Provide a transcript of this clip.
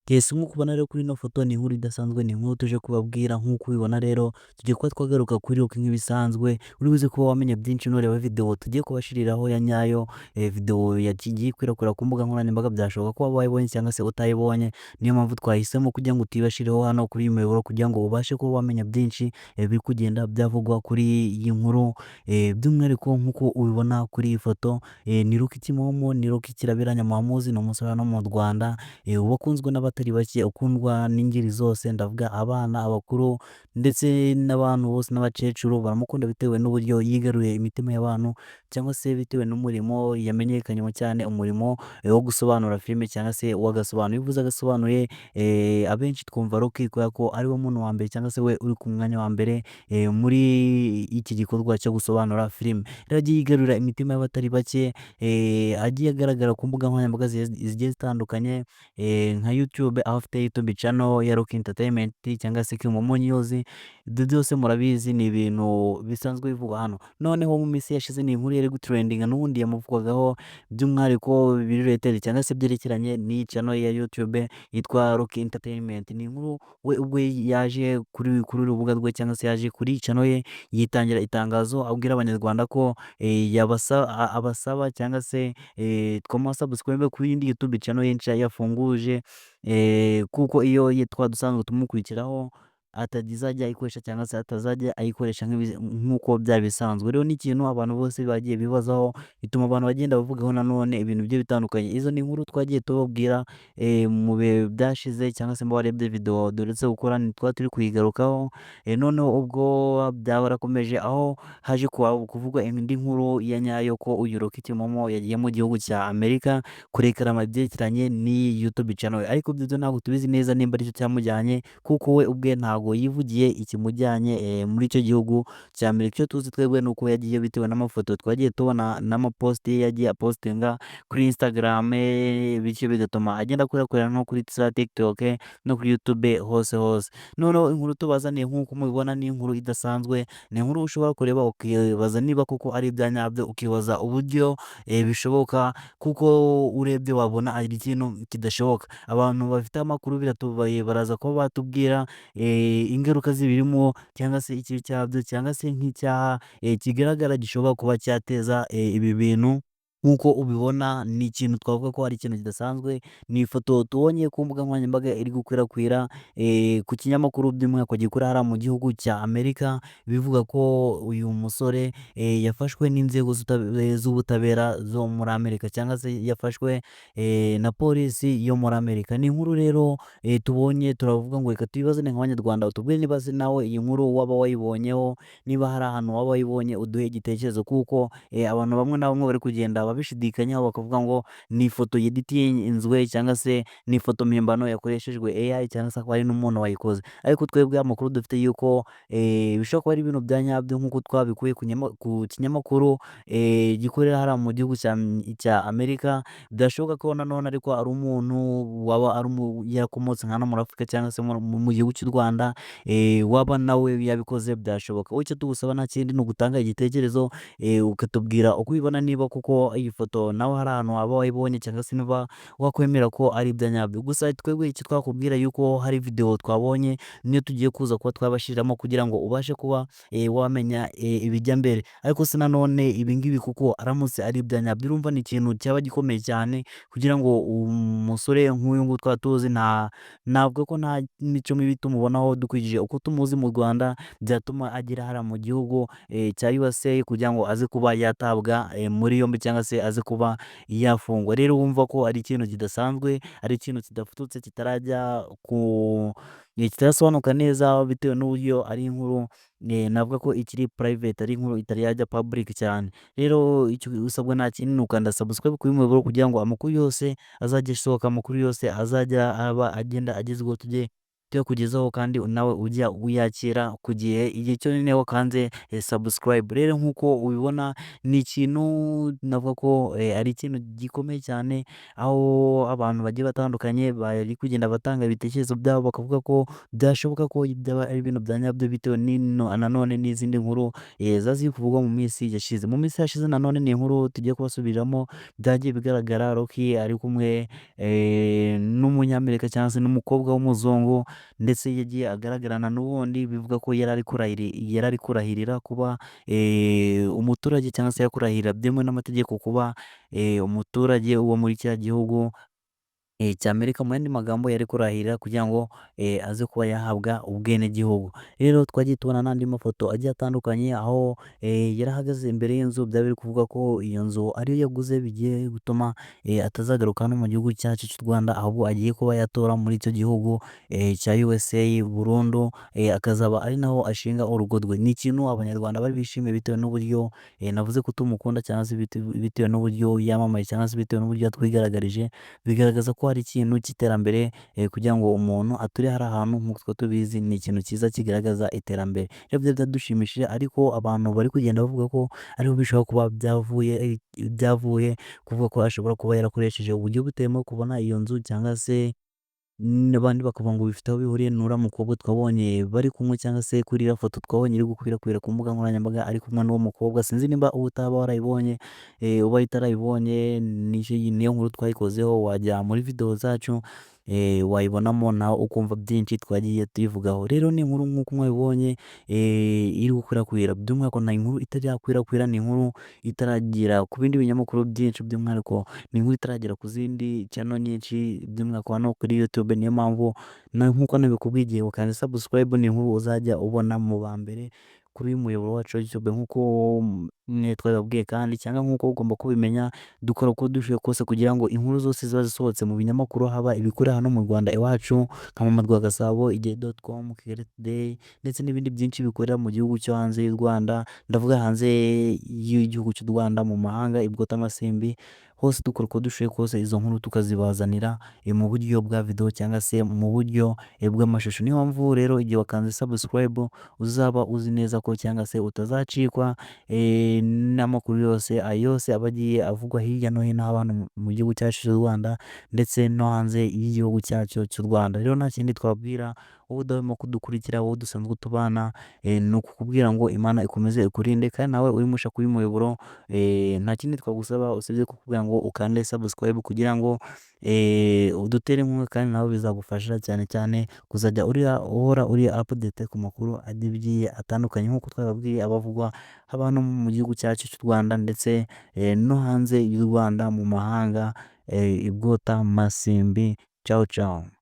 Yes, nk'uko ubona rero kuri ino foto, ni inkuru idasanzwe, ni inkuru tuje kubabwira. Nk'uko ubibona rero, tugiye kuba twagaruka kuri Rocky nk'ibisanzwe. Uri buze kuba wamenya byinshi nureba video tugiye kubashiriraho ya nyayo, video yagiye ikwirakwira ku mbuga nkoranyambaga. Byashoboka ko waba wayibonye cyangwa se utayibonye. Niyo mpamvu twahisemo kugira ngo tuyibashireho hano kuri iyi muyoboro, kugira ngo ubashe kuba wamenya byinshi biri kugenda byavugwa kuri iyi nkuru. By'umwihariko nk'uko ubibona kuri iyi foto, ni Rocky Kimomo, ni Rocky Kirabiranya muhamuzi, ni umusore hano mu Rwanda wakunzwe n'abatari bake, ukundwa n'ingeri zose, ndavuga abana, abakuru, ndetse n'abantu bose n'abakecuru baramukunda, bitewe n'uburyo yigaruriye imitima y'abantu, cyangwa se bitewe n'umurimo yamenyekanyemo cyane, umurimo wo gusobanura filime cyangwa se w'agasobanuye. Iyo uvuze agasobanuye, abenshi twumva Rocky, kubera ko ari we muntu wa mbere cyangwa se we uri ku mwanya wa mbere muri iki gikorwa cyo gusobanura filime. Rero yagiye yigarurira imitima y'abatari bake, agiye agaragara ku mbuga nkoranyambaga zigiye zitandukanye, nka YouTube, aho afite YouTube channel ya Rocky Entertainment cyangwa se Kimomo News. Ibyo byose murabizi, ni ibintu bisanzwe bivugwa hano. Noneho mu minsi yashize ni inkuru yari gutrendinga n'ubundi yamuvugwagaho, by'umwihariko biri related cyangwa se byerekeranye n'iyi channel ya YouTube yitwa Rocky Entertainment. Ni inkuru we ubwe yaje kuri urubuga rwe cyangwa se yaje kuri channel ye, yitangira itangazo abwira Abanyarwanda ko abasaba cyangwa se twamuha subscribe kuri yindi YouTube channel ye nshya yafunguje, kuko iyo yitwa dusanzwe tumukurikiraho atazajya ayikoresha cyangwa se atazajya ayikoresha nk'uko byari bisanzwe. Rero ni ikintu abantu bose bagiye bibazaho, bituma abantu bagenda bavugaho nanone ibintu bigiye bitandukanye. Izo ni inkuru twagiye tubabwira mu bihe byashize, cyangwa se warebye video duherutse gukora twari turi kuyigarukaho. Noneho ubwo byarakomeje, aho haje kuvugwa indi nkuru ya nyayo ko uyu Rocky Kimomo yagiye mu gihugu cya Amerika kurekarama ibyerekeranye n'iyi YouTube channel, ariko ibyo ntabwo tubizi neza nimba aricyo cyamujyanye, kuko we ubwe ntabwo yivugiye ikimujyanye muri icyo gihugu cya Amerika. Icyo tuzi twebwe ni uko yagiye bitewe n'amafoto twagiye tubona n'amapost yagiye apostinga kuri Instagram, bityo bigatuma agenda akwirakwira no kuri za TikTok no kuri YouTube hose hose. Noneho inkuru tubazaniye, nk'uko mubibona, ni inkuru idasanzwe, ni inkuru ushobora kureba ukibaza niba koko ari ibya nyabyo, ukibaza uburyo bishoboka, kuko urebye wabona ari ikintu kidashoboka. Abantu bafite amakuru baraza kuba batubwira ingaruka zibirimo, cyangwa se ikibi cyabyo, cyangwa se nk'icyaha kigaragara gishobora kuba cyateza ibi bintu. Nk'uko ubibona, ni ikintu twavuga ko ari ikintu kidasanzwe. Ni ifoto tubonye ku mbuga nkoranyambaga iri gukwirakwira ku kinyamakuru by'umwihariko gikorera hariya mu gihugu cya Amerika, bivuga ko uyu musore yafashwe n'inzego z'ubutabera zo muri Amerika, cyangwa se yafashwe na polisi yo muri Amerika. Ni inkuru rero tubonye, turavuga ngo reka tuyibazane nk'Abanyarwanda, utubwire niba se nawe iyi nkuru waba wayibonyeho, niba hari ahantu waba wayibonye, uduhe igitekerezo, kuko abantu bamwe na bamwe bari kugenda babishidikanyaho, bakavuga ngo ni ifoto yeditinzwe, cyangwa se ni ifoto mpimbano yakoreshejwe AI, cyangwa se akaba ari n'umuntu wayikoze. Ariko twebwe amakuru dufite yuko bishobora kuba ari ibintu bya nyabyo, nk'uko twabikuye ku kinyamakuru gikorera hariya mu gihugu cya Amerika. Byashoboka ko nanone ariko ari umuntu waba ari yarakomotse nka hano muri Afurika cyangwa se mu gihugu cy'u Rwanda, waba nawe yabikoze, byashoboka. Wowe icyo tugusaba nta kindi, ni ugutanga igitekerezo, ukatubwira uko ubibona, niba koko iyi foto nawe hari ahantu waba wayibonye, cyangwa se niba wakwemera ko ari ibya nyabyo. Gusa twebwe icyo twakubwira yuko hari video twabonye, niyo tugiye kuza kuba twabashiriramo kugira ngo ubashe kuba wamenya ibijya mbere. Ariko se nanone ibi ngibi kuko aramutse ari ibya nyabyo, urumva ni ikintu cyaba gikomeye cyane, kugira ngo umusore nk'uyu nguyu twaba tuzi, nta navuga ko nta mico mibi tumubonaho dukurikije uko tumuzi mu Rwanda, byatuma agera hariya mu gihugu cya USA kugira ngo aze kuba yatabwa muri yombi, cyangwa se aze kuba yafungwa. Rero wumva ko ari ikintu kidasanzwe, ari ikintu kidafututse, kitarajya ku kitarasobanuka neza, bitewe n'uburyo ari inkuru navuga ko ikiri private, ari inkuru itari yajya public cyane. Rero icyo usabwa nta kindi, ni ukanda subscribe kuri muyoboro, kugira ngo amakuru yose azajya asohoka, amakuru yose azajya aba agenda agezweho, tujye Tuyakugezaho kandi nawe ujya uyakira ku gihe, igihe cyonyine wakanze subscribe. Rero nk'uko ubibona, ni ikintu navuga ko ari ikintu gikomeye cyane, aho abantu bagiye batandukanye bari kugenda batanga ibitekerezo byabo, bakavuga ko byashoboka ko byaba ari ibintu bya nyabyo, bitewe nanone n'izindi nkuru ziba ziri kuvugwa mu minsi yashize. Mu minsi yashize nanone ni inkuru tugiye kubasubiriramo, byagiye bigaragara Rocky ari kumwe n'umunyamerika cyangwa se n'umukobwa w'umuzungu, ndetse yagiye agaragarana n'ubundi bivuga ko yari ari kurahirira kuba umuturage, cyangwa se kurahirira byemewe n'amategeko kuba umuturage wo muri kiriya gihugu cy'Amerika. Mu yandi magambo, yari kurahirira kugira ngo aze kuba yahabwa ubwenegihugu. Rero twagiye tubona n'andi mafoto agiye atandukanye, aho yari ahagaze imbere y'inzu, byaba biri kuvuga ko iyo nzu ariyo yaguze, bigiye gutuma atazagaruka hano mu gihugu cyacu cy'u Rwanda, ahubwo agiye kuba yatora muri icyo gihugu cya USA burundu, akazaba ari naho ashinga urugo rwe. Ni ikintu Abanyarwanda bari bishimiye, bitewe n'uburyo navuze ko tumukunda, cyangwa se bitewe n'uburyo yamamaye, cyangwa se bitewe n'uburyo yatwigaragarije, bigaragaza ko hari ikintu cy'iterambere. Kugira ngo umuntu ature hari ahantu, nk'uko tubizi, ni ikintu cyiza kigaragaza iterambere. Rero byari byadushimishije, ariko abantu bari kugenda bavuga ko ariho bishobora kuba byavuye kuvuga ko ashobora kuba yarakoresheje uburyo butemewe kubona iyo nzu, cyangwa se n'abandi bakavuga ngo bifite aho bihuriye n'uriya mukobwa twabonye bari kumwe, cyangwa se kuri iriya foto twabonye iri gukwirakwira ku mbuga nkoranyambaga ari kumwe n'uwo mukobwa. Sinzi nimba utaba warayibonye, ubaye utarayibonye, niyo nkuru twayikozeho, wajya muri video zacu wayibonamo nawe ukumva byinshi twagiye tuyivugaho. Rero ni inkuru nk'uko mwabibonye iri gukwirakwira, by'umwihariko ni inkuru itarakwirakwira, ni inkuru itaragera ku bindi binyamakuru byinshi, by'umwihariko ni inkuru itaragera ku zindi channel nyinshi, by'umwihariko hano kuri YouTube. Niyo mpamvu nk'uko nabikubwiye, igihe wakanze subscribe, ni inkuru uzajya ubona mu ba mbere kuri uyu muyoboro wacu wa YouTube. Nk'uko twabibabwiye kandi, cyangwa nk'uko ugomba kubimenya, dukora uko dushoboye kose kugira ngo inkuru zose ziba zisohotse mu binyamakuru, haba ibikorera hano mu Rwanda iwacu nka Mama Rwagasabo, igihe.com, Kigali Today, ndetse n'ibindi byinshi bikorera mu gihugu cyo hanze y'u Rwanda, ndavuga hanze y'igihugu cy'u Rwanda, mu mahanga, i Bwotamasimbi hose, dukora uko dushoboye kose izo nkuru tukazibazanira mu buryo bwa video cyangwa se mu buryo bw'amashusho. Niyo mpamvu rero igihe wakanze subscribe, uzaba uzi neza ko cyangwa se utazacikwa n'amakuru yose, ayo yose aba agiye avugwa hirya no hino, haba hano mu gihugu cyacu cy'u Rwanda ndetse no hanze y'igihugu cyacu cy'u Rwanda. Rero nta kindi twabwira wowe udahwema kudukurikira, wowe dusanzwe tubana, ni ukukubwira ngo Imana ikomeze ikurinde. Kandi nawe uri mushya kuri uyu muyoboro, nta kindi twagusaba usibye kukubwira ngo ukande subscribe kugira ngo udutere inkunga, kandi nawe bizagufasha cyane cyane kuzajya uhora uri update ku makuru agiye atandukanye, nk'uko twababwiye, abavugwa haba hano mu gihugu cyacu cy'u Rwanda ndetse no hanze y'u Rwanda mu mahanga, i Bwotamasimbi. Ciao ciao.